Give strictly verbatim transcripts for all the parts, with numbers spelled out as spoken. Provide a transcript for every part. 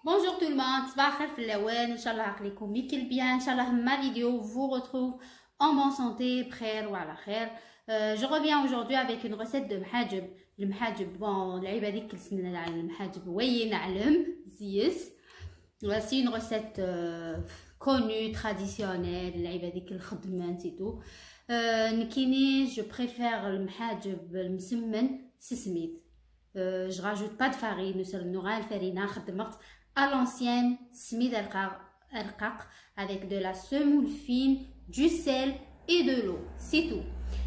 Bonjour tout le monde, صباح الخير في الاول. ان شاء الله عقليكم يكل bien. ان شاء الله ma vidéo vous retrouve en bonne santé, بخير وعلى خير. Euh, je reviens aujourd'hui avec une recette de محاجب. المحاجب، bon، العيبه هذيك كل سنه على المحاجب، وين نعلم زيس. C'est une recette, euh, connue, traditionnelle, العيبه هذيك الخدمه نسيتو. Euh, نكيني je préfère المحاجب المسمن سسميد. Euh, je rajoute pas de farine, نسر نوغا الفرينه خدمت à l'ancienne, سميد رقاق رقاق avec de la semoule fine, du sel et de l'eau, c'est tout.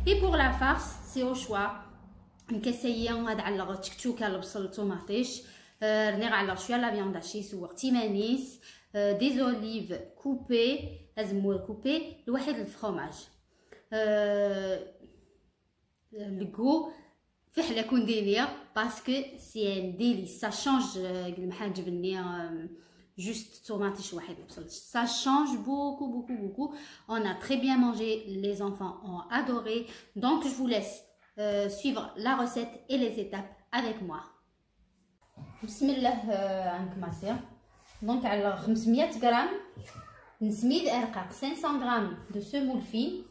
Et pour la farce, c'est au choix. نكسيي غاد على تشكتشوكه، البصل، الطوماطيش. آه، رني على شويه la viande hachée سوغ تيمانيس. آه، des olives coupées, ازمور coupées, الواحد الفرماج. آه، الكو في حلا كون ديليا parce que c'est un délice, ça change. آه، المحاجب ني آه، juste طوماطيش واحد البصل, ça change beaucoup beaucoup beaucoup. On a très bien mangé, les enfants ont adoré. Donc je vous laisse, euh, suivre la recette et les étapes avec moi. بسم الله. آه، عندك ماسير. Donc على خمسمية غرام نسميد ارقاق, خمسمية غرام de semoule fine,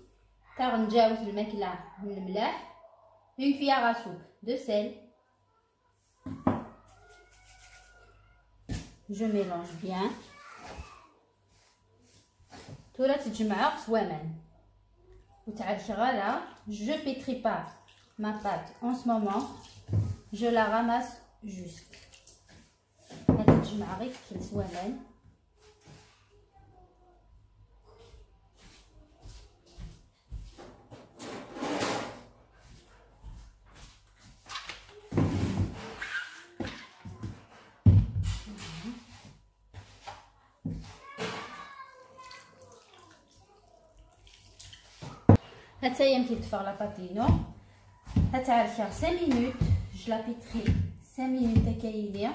تاغ نجاوز الماكله من الملاح, une cuillère à soupe de sel. Je mélange bien. ثورة تجمعها في وامان وتعرف غالا. Je pétris pas ma pâte en ce moment, je la ramasse juste. هاد الجمعة غير كنت وامان. هاتايا مكي تفغ لاباطينو. هتعرفها cinq minutes, je la pétris cinq minutes هكايني.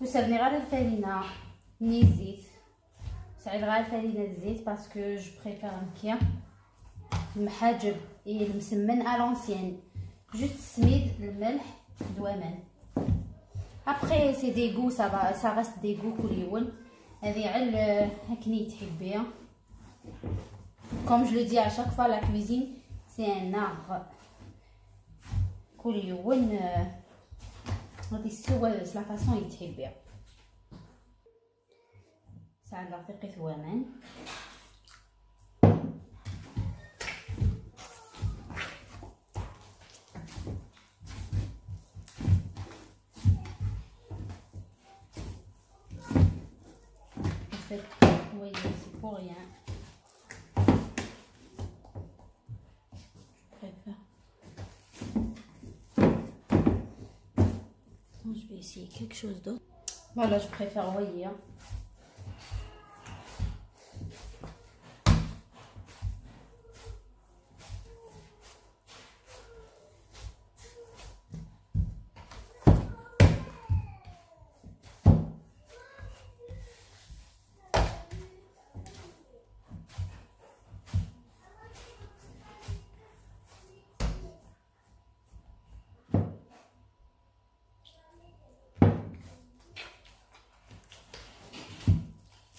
وسرني غير الفرينه ني زيت. سعيد غير الفرينه الزيت parce que je préfère نكيا المحاجب اي المسمن à l'ancienne. Juste السميد, الملح, دوامان. Après c'est des goûts, ça va, ça reste des goûts كل يوم. هذه عل هكني تحبيها. Comme je le dis à chaque fois, la cuisine c'est un art. كل يوم آه، غادي يسوى la façon يتحبيها. ساعة لا ثقي ثوامان. En fait, oui, c'est pour rien. Je préfère. Attends, je vais essayer quelque chose d'autre. Voilà, je préfère, vous voyez, hein.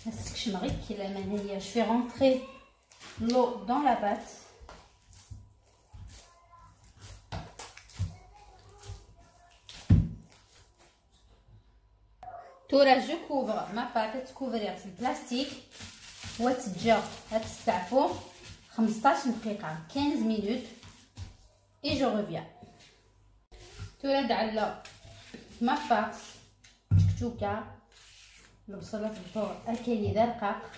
هسك شمغيك كي لما هي، je fais rentrer l'eau dans la pâte. تورا je couvre ma pâte, تكوفري البلاستيك وتجا هتستعفو خمسطاش دقيقة, quinze minutes, et je reviens. تورا دعلا ma farce, تشكتوكا, البصلة في الفور اكاين رقاق.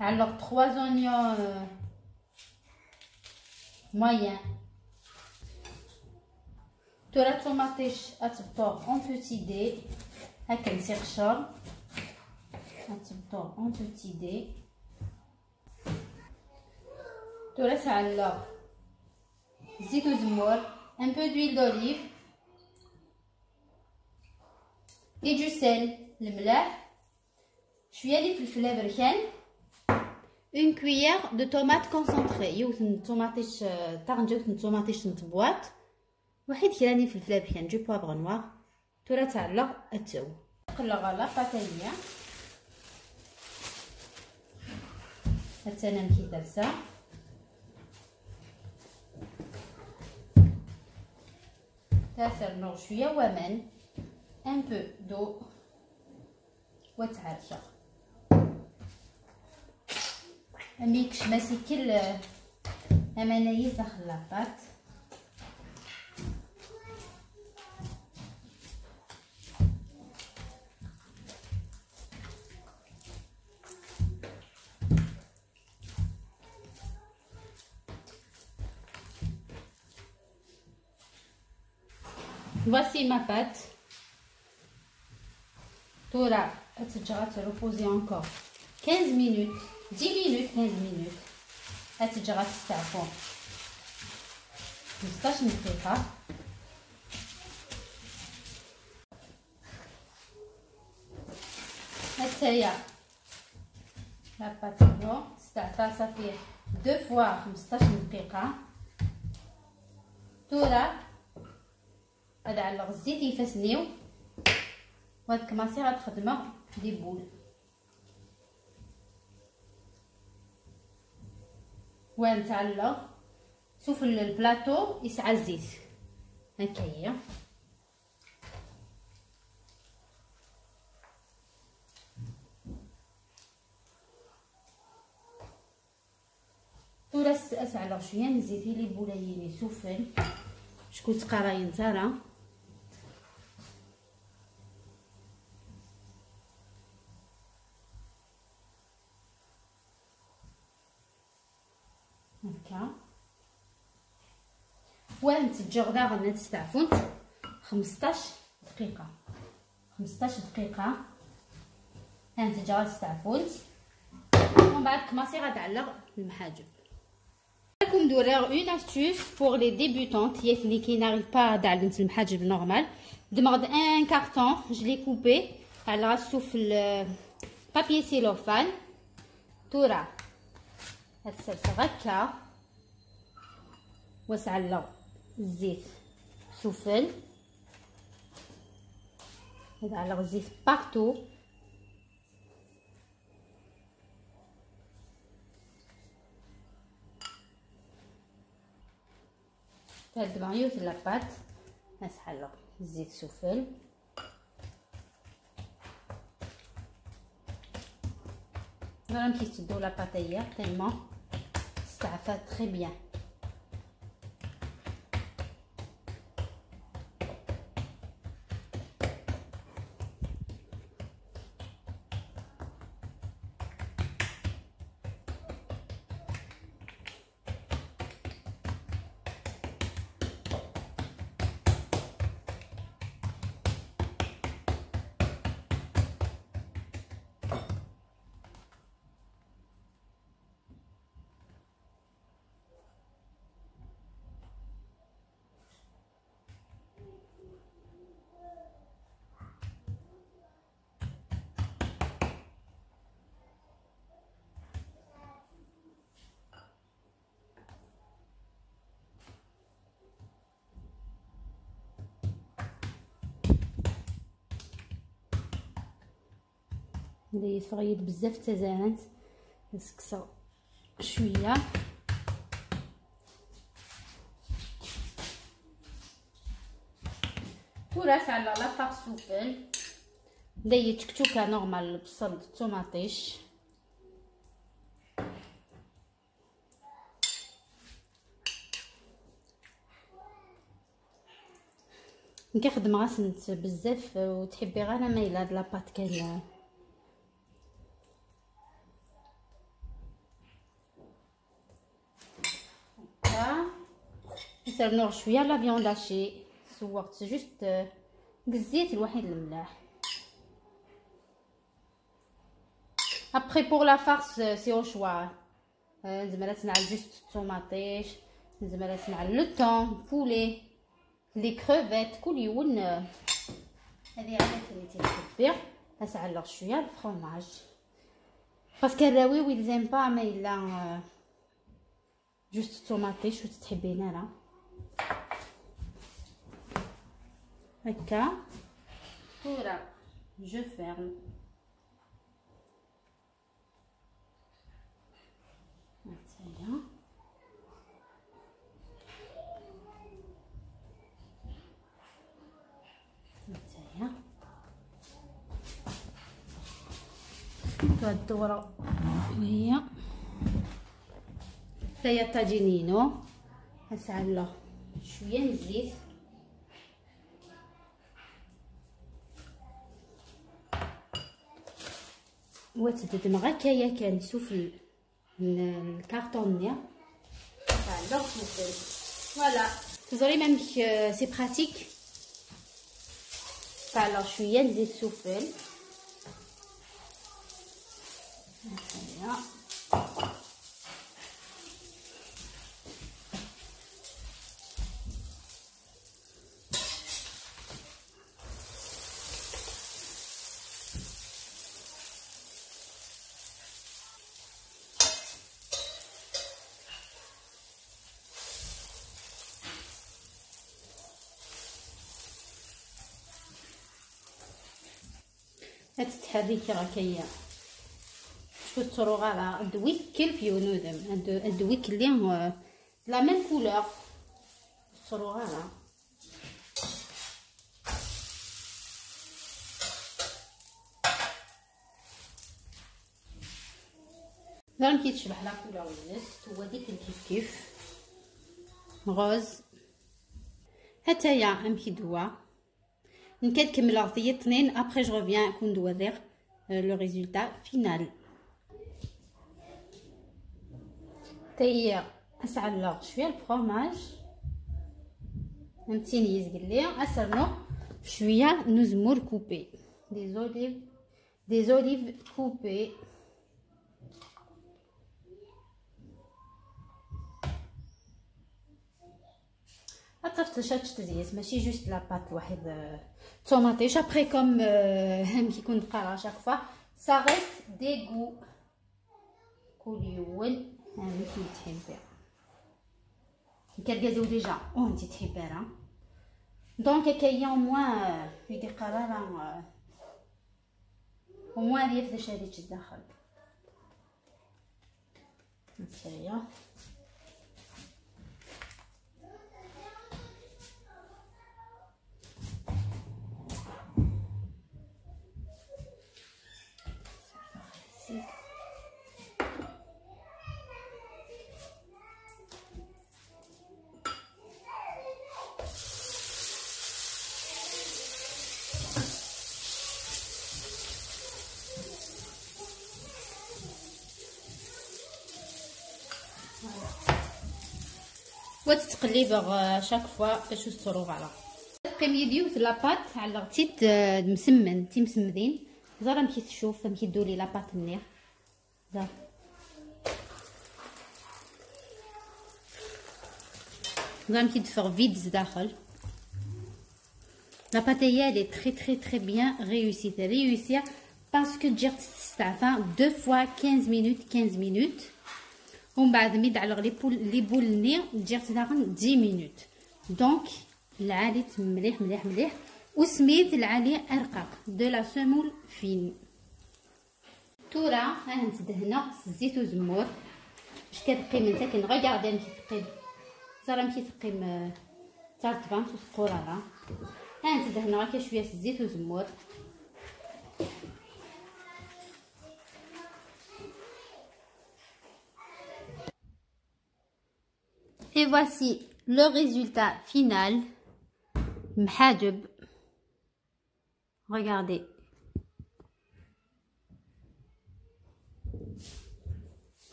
Alors trois oignons, euh, moyens. تورا طوماطيش اتبطور en petits dés. هاكا نسيقشر. اتبطور en petits dés. تورا سعلق زيت وزمور, un peu d'huile d'olive et du sel, الملح. Cwiya n ifelfel aberkan. Une cuillère de tomate concentrée. Yiwet n ṭumaṭic, eh, taɣenǧawt n ṭumaṭic n tebwaṭ. Waḥid kra n ifelfel aberkan, du poivre noir. Tura ad tt-ɛelleɣ ad taw. Qelleɣ la pâte-agi. Attan amek i tersa. Ad as-rnuɣ cwiya waman, un peu d'eau, wa ttɛerkeɣ. Am yekcem asikkel, eh, aman-agi daxel la pâte. Voici ma pâte. Tura ad tt-ǧǧeɣ ad tt-reposer encore quinze minutes, dix minutes, quinze minutes. Ad tt-ǧǧeɣ ad testeɛfu xmesṭac n dqiqa. Attaya la pâte-inu testeɛfa صافي deux fois xmesṭac n dqiqa. Tura ad ɛelleɣ zzit i yifassen-iw, u ad kmaṣiɣ ad xedmeɣ des boules. Wa nettɛelleɣ sufell n lplaṭu yesɛa zzit. Akka-yi. Tura as-, as-ɛelleɣ cwiya n zzit i les boules-agi-ni sufell, acku ttqarayent ara. Akka. Wa tent-ǧǧeɣ daɣen ad steɛfunt xmesṭac dqiqa. Xmesṭac dqiqa. Ad tent-ǧǧeɣ ad steɛfunt. Umbeɛd kmaṣiɣ ad ɛelleɣ lemḥaǧeb. Ad ken-d-uriɣ une astuce pour les débutantes, yak niki n'arrive pas ad ɛellent lemḥaǧeb normal. Ddmeɣ-d un carton, je l'ai coupé, ɛelleɣ-as sufell, euh, papier cellophane. Tura ad serseɣ akka. Wa as-ɛelleɣ zzit sufell. Ad ɛelleɣ zzit partout. Ad ddmeɣ yiwet n la pâte, ad as-ɛelleɣ zzit sufell. Voilà amek i tetteddu la pâte-agi, tellement testeɛfa très bien. Nda yeffeɣ-iyi-d bezzaf d tazarant, ad ssekkseɣ cwiya. Tura ad s-ɛelleɣ la farce sufell. Nda yeččekčuka normal, lebṣel d ṭumaṭic. Nekk xedmeɣ-asent bezzaf, ur ttḥibbiɣ ara ma yella d la pâte kan. Akka. Ad s-rnuɣ cwiya la viande hachée. Sewweɣ-tt juste, euh, deg zzit lwaḥid lemlaḥ. Après, pour la farce, euh, c'est au choix. Euh, nezmer ad s-nɛell juste ṭumaṭic, nezmer ad s-nɛell le thon, poulet, les crevettes, kul yiwen, euh, ad iɛell akken i t-iḥebbi. Ad s-ɛelleɣ cwiya le fromage. Parce que arraw-iw ils aiment pas ma yella, euh, juste ṭumaṭic ur tt-ttḥibbin ara. Akka. Tura, je ferme. Attaya. Attaya. Tadura. Attaya. Attaya ṭaǧin-inu. Ad sɛelleɣ cwiya n zzit. Wa tt-ddmeɣ akka yakan sufell n lkarṭun-nni. Voilà, sufell. Voilà. Teẓrim amek, euh, c'est pratique. Voilà, cwiya n zzit sufell. Voilà. Ad tt-ttḥerrikeɣ akka-ya. Ur ttruɣ ara. Ad d-wikkel f yiwen udem. Ad d-, ad d-wikkelli, euh, la même couleur. Ur ttruɣ ara. Ẓer amek i tecbeḥ la couleur-ines, tuwa dik lkif kif. Rose. Hataya amek i d-tuwa. Nekk ad kemmleɣ tiyiḍ-nnin, après je reviens ad ken-d-werriɣ, euh, le résultat final. Tayya, ad s-ɛelleɣ cwiya lfromaj, am tin yizgelli, ad s-rnuɣ cwiya n uzemmur coupé, des olives, des olives coupées. Ad tafeḍ acu ad teččeḍ deg-s, mačči juste la pâte lwaḥid, euh, d ṭumaṭic. Après, comme, euh, amek i ken-d-qqareɣ à chaque fois, ça reste des goûts. Kul yiwen amek i yettḥibbi. Nekk argaz-iw déjà ur tent-yettḥibbi ara. Donc, akka-yi, au moins, euh, ur d-iqqar ara, euh, au moins ad yaf d acu ara yečč zdaxel. Netta-ya. Wa ttqellibeɣ, euh, chaque fois bac ur tettruɣ ara. Teqqim yid yiwet la pâte, ɛelleɣ-tt-id, euh, d msemmen, d timsemmdin. Ẓer amek i tcuf, amek i d-tuli la pâte-nni. Ẓer. Ẓer amek i d-teffeɣ vide zdaxel. La pâte-agi, elle est très, très, très bien réussie. Réussie parce que ǧǧiɣ-tt testeɛfa deux fois quinze minutes, quinze minutes. Umbeɛd mi d-ɛelleɣ les boules, les boules-nni, ǧǧiɣ-tt daɣen dix minutes. Donc, lɛali-tt mliḥ, mliḥ, mliḥ. Usmid lɛali arqaq, de la semoule fine. Tura, ah, nttdehneɣ s zzit uzemmur. Bac kan qqiment akken, regardez amek i teqqim. Ẓer amek i teqqim, euh, d tareṭbant ur teqqur ara. Ah, nttdehneɣ akka cwiya s zzit uzemmur. Et voici le résultat final. Mḥadeb. Regardez.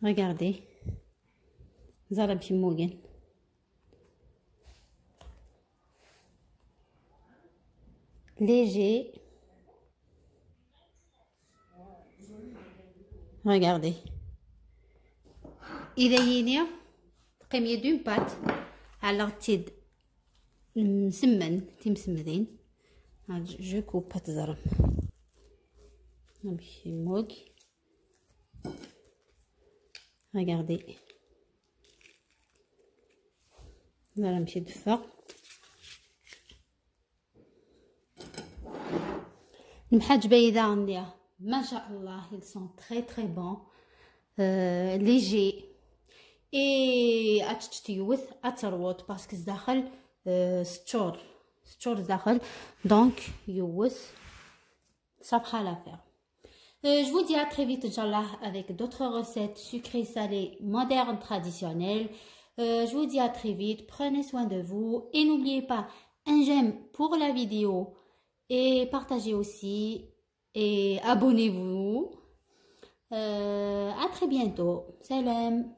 Regardez. Ẓer amek mmugen. Léger. Regardez. Ila yini teqqim-iyi-d une pâte. Ɛelleɣ-tt-id msemmen, timsemmdin. Je coupe, ad teẓrem amek yemmug. Regardez. Voilà, monsieur de feu. المحاجبة إذا عندي ما شاء الله, ils sont très très bons, euh, légers. Et أتشتيوث أتروت parce que داخل, euh, ستشور ستشور داخل. Donc يوث صافي l'affaire. Euh, je vous dis à très vite, Inch'Allah, avec d'autres recettes sucrées, salées, modernes, traditionnelles. Euh, je vous dis à très vite, prenez soin de vous et n'oubliez pas un j'aime pour la vidéo et partagez aussi et abonnez-vous. Euh, à très bientôt. Salam.